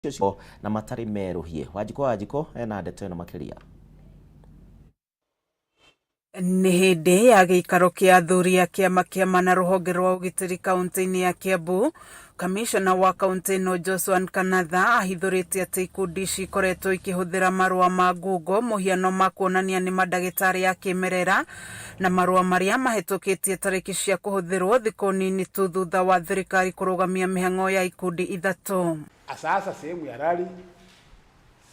Icio na matarĩ merũhie. Wanjikũ Wanjikũ ena ndeto ĩno makĩria. Nĩ hĩndĩ ya gĩikaro kĩa athuri a kĩama kĩama na rũhonge rwa ũgitĩri kaunti-inĩ ya Kiambu, kamishona wa kaunti ĩno Joshua Nkanatha ahithũrĩtie atĩ ikundi ici ikoretwo ikĩhũthĩra marũa ma ngungo mũhiano ma kuonania nĩ mandagĩtarĩ a kĩmerera na marũa marĩa mahĩtũkĩtie tarĩki cia kũhũthĩrwo thikũ nini tu thutha wa thirikari kũrũgamia mĩhang'o ya ikundi ithatũ. Sasa sehemu ya Lari,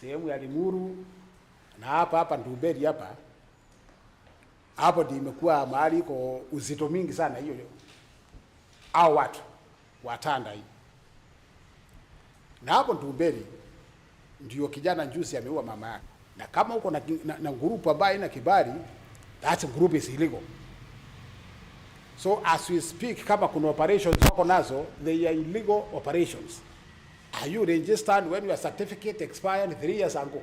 sehemu ya Limuru na hapa hapa Ndumberi hapa hapo ndio imekuwa mahali iko uzito mingi sana hiyo, au watu watanda hii. Na hapo Ndumberi ndio kijana juzi ameua mama yake, na kama uko na group ambayo ina kibali, that group is illegal. So as we speak, kama kuna operations wako nazo, they are illegal operations. Are you registered when your certificate expired 3 years ago?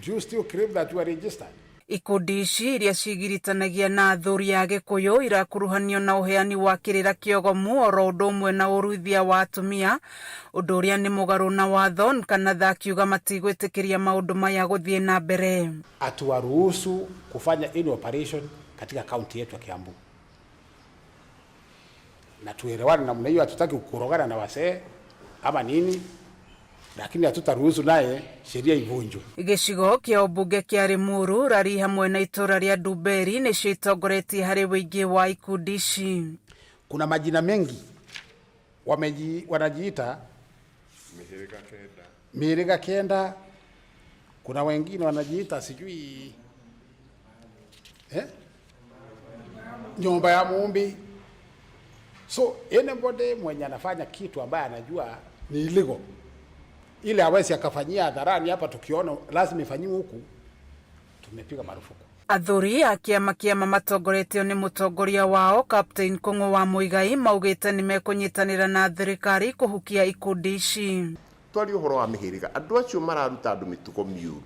Do you still claim that you are registered? Ikundi ici iria cigiritanagia na athuri a Gikuyu irakuruhanio na uheani wa kirira kiogomu oro undu umwe na uruithia wa atumia, undu uria ni mugaru na watho. Nkanatha akiuga matigwitikiria maundu maya guthie na mbere. Hatuwaruhusu kufanya any operation katika kaunti yetu ya Kiambu, na tuelewane namna hiyo. Hatutaki kukorogana na wasee ama nini, lakini hatutaruhusu naye sheria ivunjwe. Gĩcigo kĩa ũmbunge kĩa Limuru, Rari hamwe na itũra rĩa Ndumberi nĩcio itongoretie harĩ wĩingĩ wa ikundi ici. Kuna majina mengi wanajiita Mihiriga Kenda, kuna wengine wanajiita sijui eh? Nyumba ya Muumbi. So anybody mwenye anafanya kitu ambaye anajua ni illegal, ile hawezi akafanyia hadharani hapa, tukiona lazima ifanyiwe huku, tumepiga marufuku. Athuri a kĩama kĩama matongoretio nĩ mũtongoria wao Captain Kung'u wa Muigai maugĩte nĩ mekũnyitanĩra na thirikari kũhukia ikundi ici. Twari ũhoro wa mĩhĩrĩga, andũ acio mararuta andũ mĩtugo mĩũru,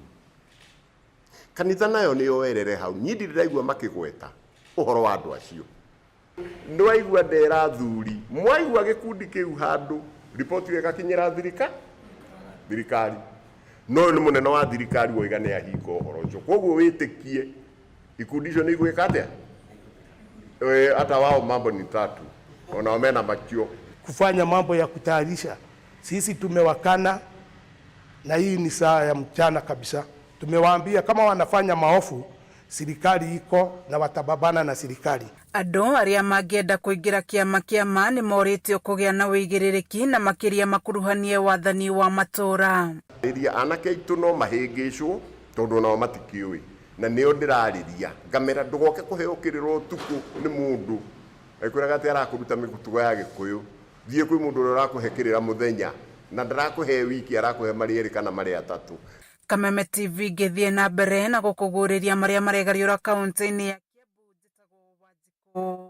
kanitha nayo nĩ yoerere hau. Niĩ ndirĩ ndaigua makĩgweta ũhoro wa andũ acio. Nĩwaigua ndera athuri, mwaigua gĩkundi kĩu handũ, riboti ĩyo ĩgakinyĩra thirikari. No ũyũ nĩ mũnene wa thirikari woiga nĩ ahinga ũhoro ũcio, koguo wĩtĩkie ikundi icio nĩ igwĩka atĩa? Hata wao mambo ni tatu, onao mena makio. Kufanya mambo ya kutayarisha. Sisi tumewakana na hii ni saa ya mchana kabisa. Tumewaambia kama wanafanya maofu, serikali iko na watababana na serikali. Andũ arĩa mangĩenda kũingĩra kĩama kĩama nĩ morĩtio kũgĩa na wĩigĩrĩrĩki na makĩria makuruhanie wathani wa matũũra. Rĩria anake aitũ no mahĩngĩcwo tondũ nao matikĩũĩ, na nĩo ndĩrarĩria ngamera ndũgoke kũheo kĩrĩra ũtukũ nĩ mũndũ ekwĩraga atĩ arakũruta mĩtugo ya Gĩkũyũ. Thiĩ kwĩ mũndũ ũrĩa ũrakũhe kĩrĩra mũthenya na ndarakũhe wiki, arakũhe marĩ erĩ kana marĩ atatũ. Kameme TV ngĩthiĩ na mbere na gũkũguũrĩria marĩa maregariũra kaunti-inĩ ya Kiambu, njĩtagwo Wanjikũ.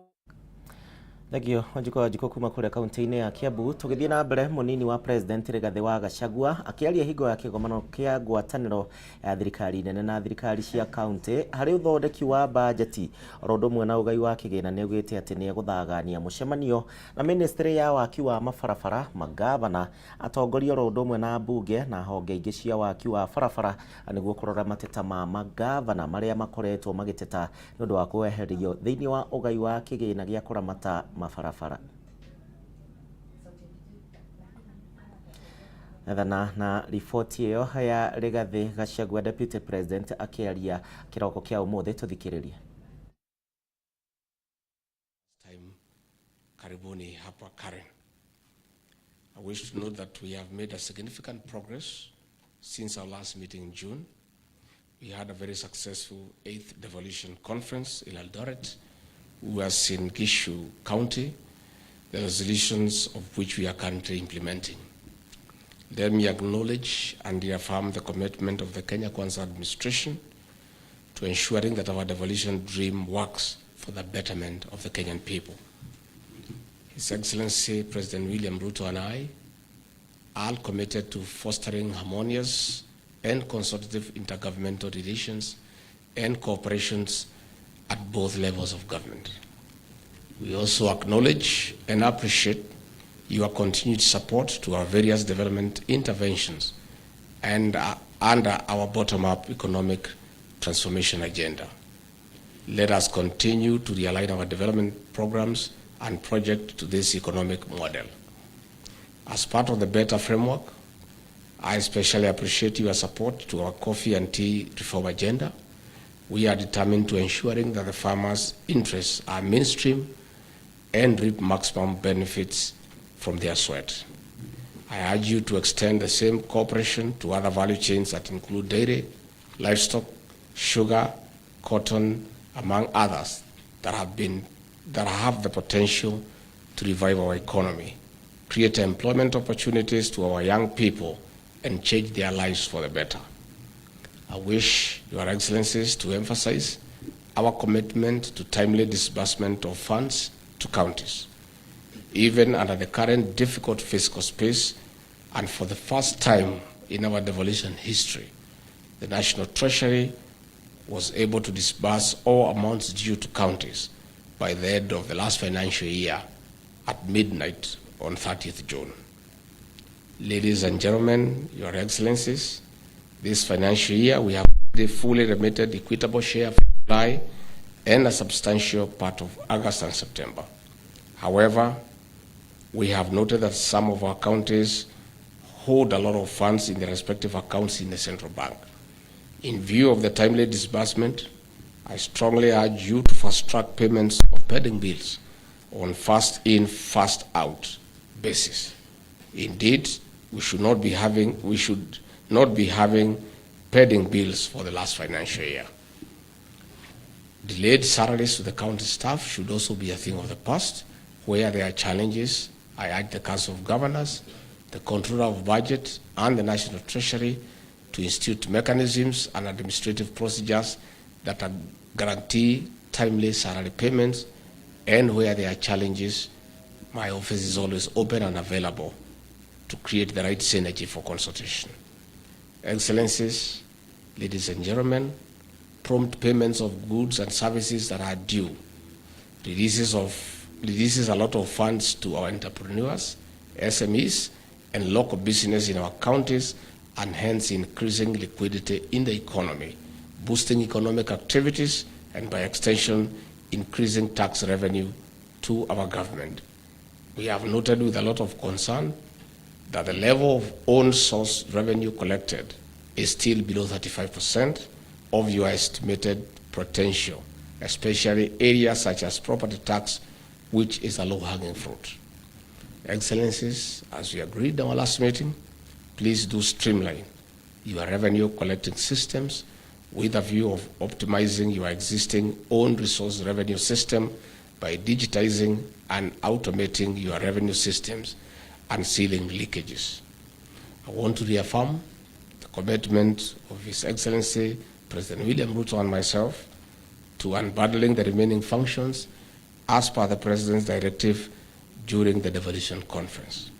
Thengio Wanjikũ Wanjikũ kuma kũrĩa kaunti-inĩ ya Kiambu. Tũgĩthiĩ na mbere, mũnini wa president Rigathĩ wa Gachagua akĩaria hingo ya kĩgomano kĩa ngwatanĩro ya thirikari nene na thirikari cia kaunti harĩ ũthondeki wa bajeti oro ũndũ ũmwe na ũgai wa kĩgĩna, nĩ augĩte atĩ nĩ egũthagania mũcemanio na ministry ya waki wa mabarabara, magavana, atongoria oro ũndũ ũmwe na mbunge na honge ingĩ cia waki wa barabara nĩguo kũrora mateta ma magavana marĩa makoretwo magĩteta nĩ ũndũ wa kweherio thĩinĩ wa ũgai wa kĩgĩna gĩa kũramata mabarabara. Ethana na riboti ĩyo ya Rigathĩ Gachagua, Deputy President, akĩaria kĩroko kĩa ũmũthĩ, tũthikĩrĩrie. Time karibuni hapa Karen. I wish to note that we have made a significant progress since our last meeting in June. We had a very successful 8th devolution conference in Eldoret, Uasin Gishu County, the resolutions of which we are currently implementing. Let me acknowledge and reaffirm the commitment of the Kenya Kwanza administration to ensuring that our devolution dream works for the betterment of the Kenyan people. His Excellency President William Ruto and I are committed to fostering harmonious and consultative intergovernmental relations and cooperations at both levels of government. We also acknowledge and appreciate your continued support to our various development interventions and under our bottom-up economic transformation agenda. Let us continue to realign our development programs and projects to this economic model. As part of the BETA framework, I especially appreciate your support to our coffee and tea reform agenda. We are determined to ensuring that the farmers' interests are mainstream and reap maximum benefits from their sweat. I urge you to extend the same cooperation to other value chains that include dairy, livestock, sugar, cotton, among others that have the potential to revive our economy, create employment opportunities to our young people, and change their lives for the better. I wish Your Excellencies to emphasize our commitment to timely disbursement of funds to counties, even under the current difficult fiscal space, and for the first time in our devolution history, the National Treasury was able to disburse all amounts due to counties by the end of the last financial year at midnight on 30th June. Ladies and gentlemen, Your Excellencies, this financial year we have fully remitted equitable share for July and a substantial part of August and September. However, we have noted that some of our counties hold a lot of funds in their respective accounts in the central bank. In view of the timely disbursement, I strongly urge you to fast-track payments of pending bills on first in, first out basis. Indeed, we should not be having pending bills for the last financial year. Delayed salaries to the county staff should also be a thing of the past. Where there are challenges, I urge the Council of Governors, the Controller of Budget, and the National Treasury to institute mechanisms and administrative procedures that guarantee timely salary payments, and where there are challenges, my office is always open and available to create the right synergy for consultation. Excellencies, ladies and gentlemen, prompt payments of goods and services that are due releases a lot of funds to our entrepreneurs, SMEs, and local business in our counties, and hence increasing liquidity in the economy, boosting economic activities, and by extension, increasing tax revenue to our government. We have noted with a lot of concern that the level of own source revenue collected is still below 35% of your estimated potential, especially areas such as property tax, which is a low-hanging fruit. Excellencies, as we agreed in our last meeting, please do streamline your revenue collecting systems with a view of optimizing your existing own resource revenue system by digitizing and automating your revenue systems and sealing leakages. I want to reaffirm the commitment of His Excellency President William Ruto and myself to unbundling the remaining functions as per the President's directive during the devolution conference.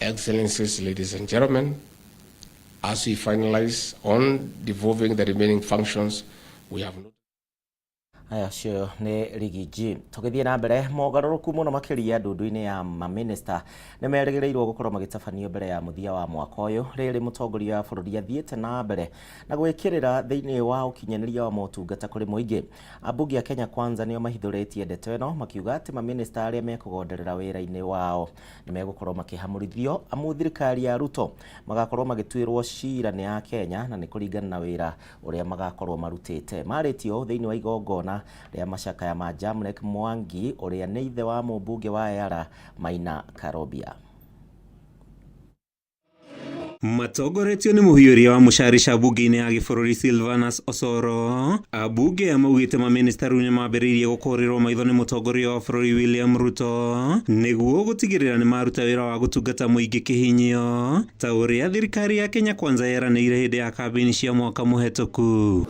Excellencies, ladies and gentlemen, as we finalize on devolving the remaining functions, we have not Aya cio nĩ Riggy G. Tũgĩthiĩ na mbere, mogarũrũku mũno makĩria ndundu-inĩ ya mamĩnĩsta nĩ merĩgĩrĩirwo gũkorwo magĩtabanio mbere ya mũthia wa mwaka ũyũ, rĩrĩ mũtongoria wa bũrũri athiĩte na mbere na gwĩkĩrĩra thĩinĩ wa ũkinyanĩria wa motungata kũrĩ mũingĩ. Ambunge a Kenya Kwanza nĩo mahithũrĩtie ndeto ĩno, makiuga atĩ mamĩnĩsta arĩa mekũgonderera wĩra-inĩ wao nĩ megũkorwo makĩhamũrithio, amu thirikari ya Ruto magakorwo magĩtuĩrwo cira nĩ a Kenya na nĩ kũringana na wĩra ũrĩa magakorwo marutĩte. Marĩtio thĩinĩ wa igongona rĩa macakaya ma Jamleck Mwangi, ũrĩa nĩ ithe wa mũmbunge wa Yala Maina Karobia. Matongoretio nĩ mũhiũria wa mũcarica mbunge-inĩ ya gĩbũrũri Silvanus Osoro, ambunge a maugĩte mamĩnĩsta rĩu nĩmambĩrĩirie gũkũrĩrwo maitho nĩ mũtongoria wa bũrũri William Ruto nĩguo gũtigĩrĩra nĩ maruta wĩra wa gũtungata mũingĩ kĩhinyio ta ũrĩa thirikari ya Kenya Kwanza yeranĩire hĩndĩ ya kambĩini cia mwaka mũhetũku.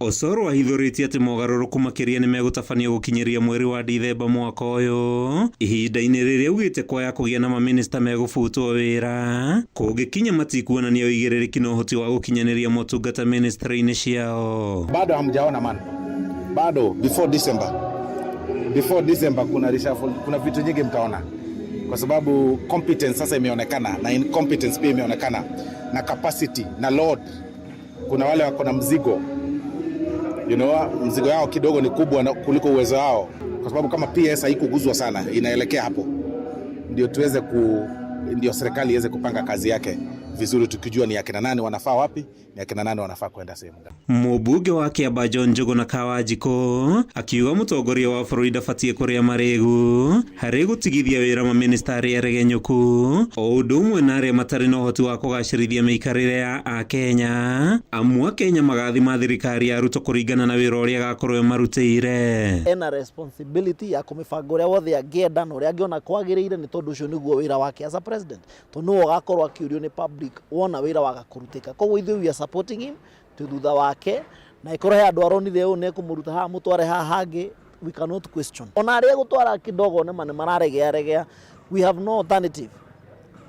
Osoro ahithũrĩtie atĩ mogarũrũku makĩria nĩ megũtabanio gũkinyĩria mweri wa Dithemba mwaka ũyũ, ihinda-inĩ rĩrĩa augĩte kwaya kũgĩa na mamĩnĩsta megũbutwo wĩra kũngĩkinya matikuonania ũigĩrĩrĩki na ũhoti wa gũkinyanĩria motungata ministry-inĩ ciao. Bado hamjaona man, bado before December kuna reshuffle, kuna vitu nyingi mtaona. kwa sababu competence sasa imeonekana na incompetence pia imeonekana na capacity na load. Kuna wale wako na mzigo mzigo yao kidogo ni kubwa kuliko uwezo wao, kwa sababu kama PS haikuguzwa sana, inaelekea hapo, ndio tuweze ndio serikali iweze kupanga kazi yake vizuri, tukijua ni akina nani wanafaa wapi, ni akina nani wanafaa kwenda sehemu gani. Mũmbunge wa Kĩamba John Njũgũna Kawanjikũ akiuga mũtongoria wa bũrũri ndabatiĩ kũrĩa marĩgu harĩ gũtigithia wĩra mamĩnĩsta arĩa aregenyũku o ũndũ ũmwe na arĩa matarĩ na ũhoti wa kũgacĩrithia mĩikarĩre ya akenya amu akenya magathima thirikari ya Ruto kũringana na wĩra ũrĩa agakorwo ĩmarutĩire. Ena responsibility ya kũmĩbanga ũrĩa wothe angĩenda na ũrĩa angĩona kwagĩrĩire, nĩ tondũ ũcio nĩguo wĩra wake as a president, tondũ nĩwe ũgakorwo akĩũrio nĩ public wona wĩra waga kũrutĩka. Koguo ithuĩ we are supporting him, twĩ thutha wake, na ĩkorwo he andũ aronire ũũ nĩ ekũmũruta haha mũtware haha hangĩ, we cannot question. Ona arĩa egũtwara kidogo nĩma nĩ mararegea regea, we have no alternative.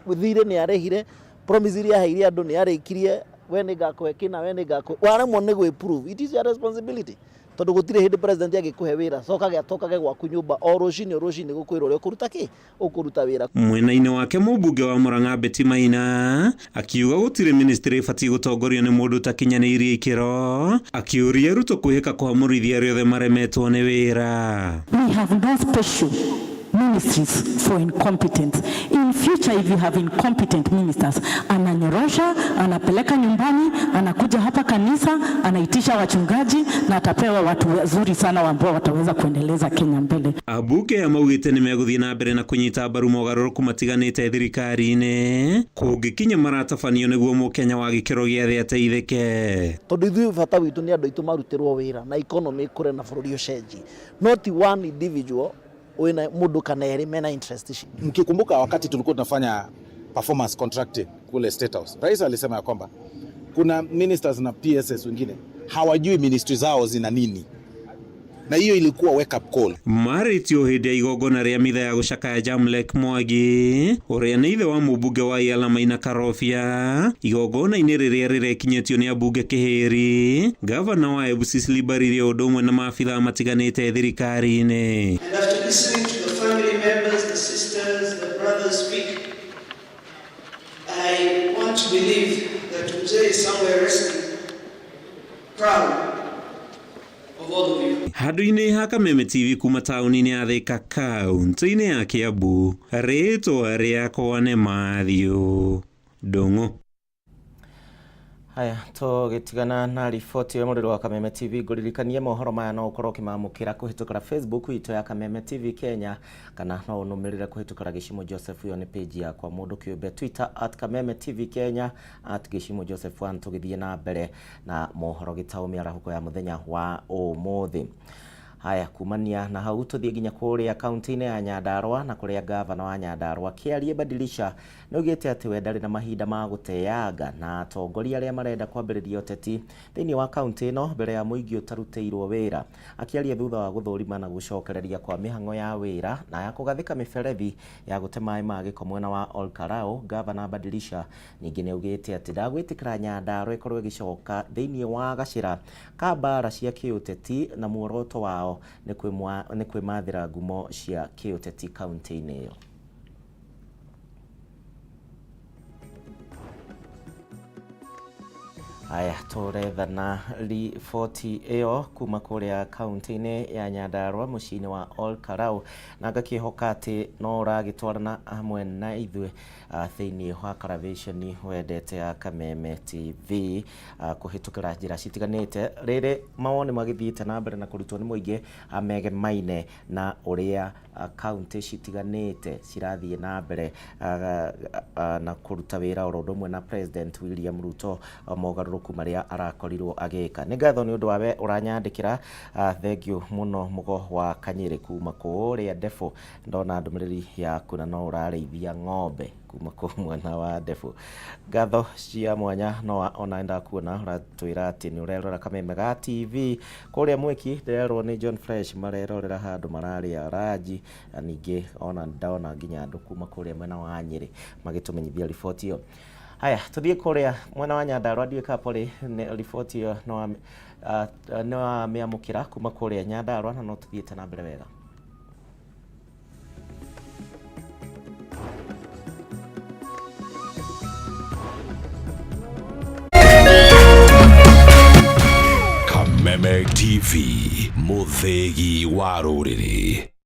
Thirĩ nĩ arĩhire, promise iria aheire andũ nĩ arĩkirie, we nĩ ngakũhe kĩna, we nĩ ngakũhe, waremwo nĩ gwĩ prove, it is your responsibility, tondũ gũtirĩ hĩndĩ president angĩkũhe wĩra cokage atokage gwaku nyũmba o rũcinĩ o rũcinĩ gũkwĩra ũrĩa ũkũruta kĩ ũkũruta wĩra. Mwena-inĩ wake mũmbunge wa Murang'a Betty Maina akiuga gũtirĩ ministry ĩbatiĩ gũtongorio nĩ mũndũ ũtakinyanĩirie ikĩro, akĩũria Ruto kwĩhĩka kũhamũrithia arĩa othe maremetwo nĩ wĩra. We have no special ministries for incompetence. In future, if you have incompetent ministers, ananyorosha, anapeleka nyumbani, anakuja hapa kanisa, anaitisha wachungaji na atapewa watu wazuri sana ambao wataweza kuendeleza Kenya mbele. Ambunge aya maugĩte nĩ megũthiĩ na mbere na kũnyita mbaru mogarũrũku matiganĩte thirikari-inĩ kũngĩkinya maratabanio nĩguo mũkenya wa gĩkĩro gĩa thĩ ateithĩke. Tondũ ithuĩ bata witũ nĩ andũ aitũ marutĩrwo wĩra na economy ĩkũre na bũrũri ũcenjie, not one individual wina mundu kana erĩ mena interest ici. Mkikumbuka wakati tulikuwa tunafanya performance contracting kule State House, rais alisema ya kwamba kuna ministers na PSS wengine hawajui ministry zao zina nini, na hiyo ilikuwa wake up call. Marĩtio hĩndĩ ya igongona rĩa mitha ya gũcakaya Jamlek Mwangi ũrĩa nĩ ithe wa mũmbunge wa Yala Maina Karobia igongona-inĩ rĩrĩa rĩrekinyĩtio nĩ ambunge Kĩhĩri, gavana wa Embu Cecily Mbarire ũndũ ũmwe na maabithaa matiganĩte thirikari-inĩ. And after listening to the family members, the sisters, the brothers speak, I want to believe that Mzee is somewhere resting, proud of all of you. Handũ-inĩ ha Kameme TV kuma taũni-inĩ ya Thika kaũntĩ-inĩ ya Kiambu, rĩtwa rĩakwa nĩ Matthew Ndung'u. Haya, tũgĩtigana na riboti ya mũrĩro wa Kameme TV, ngũririkanie mohoro maya no ũkorwo ũkĩmamũkĩra kũhĩtũkĩra Facebook itũ ya Kameme TV Kenya, kana no ũnũmĩrĩre kũhĩtũkĩra Gĩcimo Joseph, ĩyo nĩ page yakwa mũndũ kĩũmbe, Twitter at Kameme TV Kenya, at Gĩcimo Joseph 1. Tũgĩthiĩ na mbere na mohoro gĩtaũ mĩarahũko ya mũthenya wa ũmũthĩ. Haya, kumania na hau tũthiĩ nginya kũrĩa kaunti-inĩ ya Nyandarua na kũrĩa gavana wa Nyandarua Kĩarie Badilisha nĩ augĩte atĩ we ndarĩ na mahinda ma gũteanga na atongoria arĩa marenda kwambĩrĩria ũteti thĩinĩ wa kaunti ĩno mbere ya mũingĩ ũtarutĩirwo wĩra. Akĩaria thutha wa gũthũrima na gũcokereria kwa mĩhang'o ya wĩra na ya kũgathĩka mĩberethi ya gũte maĩ ma gĩko mwena wa Ol Kalou, gavana Badilisha ningĩ nĩ augĩte atĩ ndagwĩtĩkĩra Nyandarua ĩkorwo ĩgĩcoka thĩinĩ wa gacĩra ka mbara cia kĩũteti na muoroto wao nĩ kwĩmathĩra ngumo cia kĩũteti kaunti-inĩ ĩyo. Aya, tũrethana riboti ĩyo kuma kũrĩa kaunti-inĩ ya Nyandarua mũciĩ-inĩ wa Ol Kalou, na ngakĩhoka atĩ no ũragĩtwarana hamwe na ithuĩ thĩinĩ wa karavĩconi wendete ya Kameme TV kũhĩtũkĩra njĩra citiganĩte, rĩrĩ mawoni magĩthiĩte na mbere na kũrutwo nĩ mũingĩ megemaine na ũrĩa kaunti citiganĩte cirathiĩ na mbere na kũruta wĩra oro ũndũ ũmwe na President William Ruto mogarũrũku marĩa arakorirwo agĩka. Nĩ ngatho nĩ ũndũ wa we ũranyandĩkĩra, thank you mũno mũgo wa Kanyĩrĩ kuma kũrĩa Ndebũ, ndona ndũmĩrĩri yaku na no ũrarĩithia ng'ombe kuma kũu mwena wa Ndebũ. Ngatho cia mwanya no ona ndakuona ũratwĩra atĩ nĩ ũrerora Kameme ga TV kũrĩa Mwĩki, ndĩrerwo nĩ John Fresh marerorera handũ mararĩa ranji, na ningĩ ona ndona nginya andũ kuma kũrĩa mwena wa Nyĩrĩ magĩtũmenyithia riboti ĩyo. Haya, tũthiĩ kũrĩa mwena wa Nyandarua, ndiũĩ kana Polly riboti ĩyo nĩ wamĩamũkĩra kuma kũrĩa Nyandarua, na no tũthiĩte na mbere wega. River TV, mũthĩgi wa rũrĩrĩ.